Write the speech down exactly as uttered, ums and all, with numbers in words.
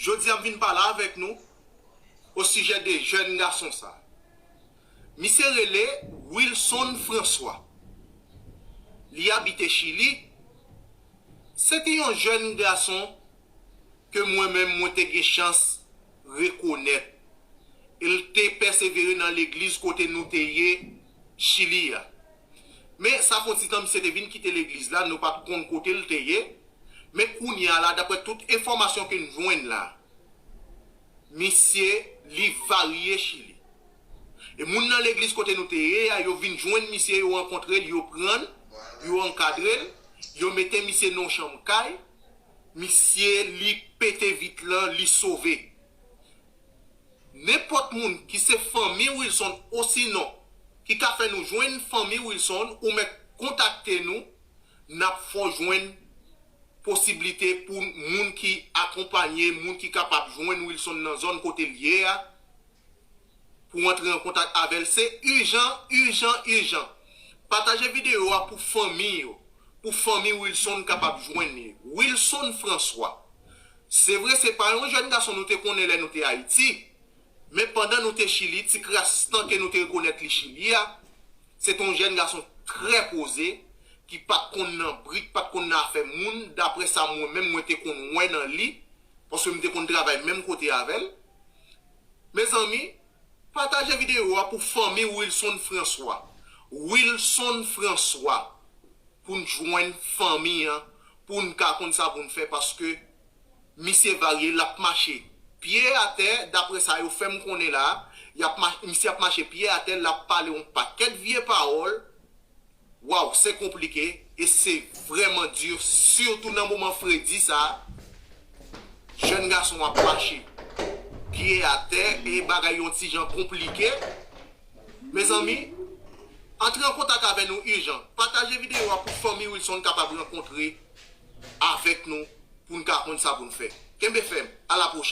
Jodi a m vin pale avèk nou osijè de jèn gason sa. Misye rele Wilson François. Li abite Chili. Se te yon jèn gason ke mwen menm mwen te gen chans rekonèt. E l te pèsevere nan legliz kote nou te ye Chili a. Men sa fè yon ti tan misye te vin kite legliz la, nou pa t konn kote l te ye. Men kounye a la, daprè tout enfòmasyon ke n jwenn la, misye li varye Chili. E moun nan legliz kote nou te ye a, yo vin jwenn misye, yo rankontre l, yo pran l, yo ankadre l, yo mete misye nan yon chanm kay, misye li pete vit lan, li sove. Nenpòt moun ki se fanmi Wilson osinon ki ka fè nou jwenn fanmi Wilson, ou mèt kontakte nou, n ap fè w jwenn posiblite pou moun ki akonpanye, moun ki kapab jwenn Wilson nan zòn kote l ye a, pou antre an kontak avè l. Se ijan, ijan, ijan. Pataje videyo a pou fanmi yo, pou fanmi Wilson kapab jwenn li. Wilson François. Se vre, se pa yon jèn gason nou te konnen lè nou te Ayiti, men pandan nou te Chili, ti kras tan ke nou te rekonèt li Chili a, se te yon jèn gason trè poze, ki pa t konn nan bri, ki pa t konn nan afè moun, daprè sa mwen menm mwen te konn wè nan li, paske m te konn travay menm kote avè l. Mezanmi, pataje videyo a pou fanmi Wilson François. Wilson François, pou n jwenn fanmi an, pou n ka konn sa pou n fè, paske misye varye, l ap mache pye atè, daprè sa yo fè m konnen la, y ap ma-, misye ap mache pye atè, l ap pale yon pakèt vye pawòl. Waw, se konplike, e se vrèman di, sitou nan moman fredi sa, jèn gason ap mache pye atè, e bagay yon ti jan konplike. Mezanmi, antre an kontak avè nou ijan. Pataje videyo a pou fanmi Wilson kapab rankontre avèk nou, pou n ka konn sa pou n fè. Kenbe fèm, a la pwochèn.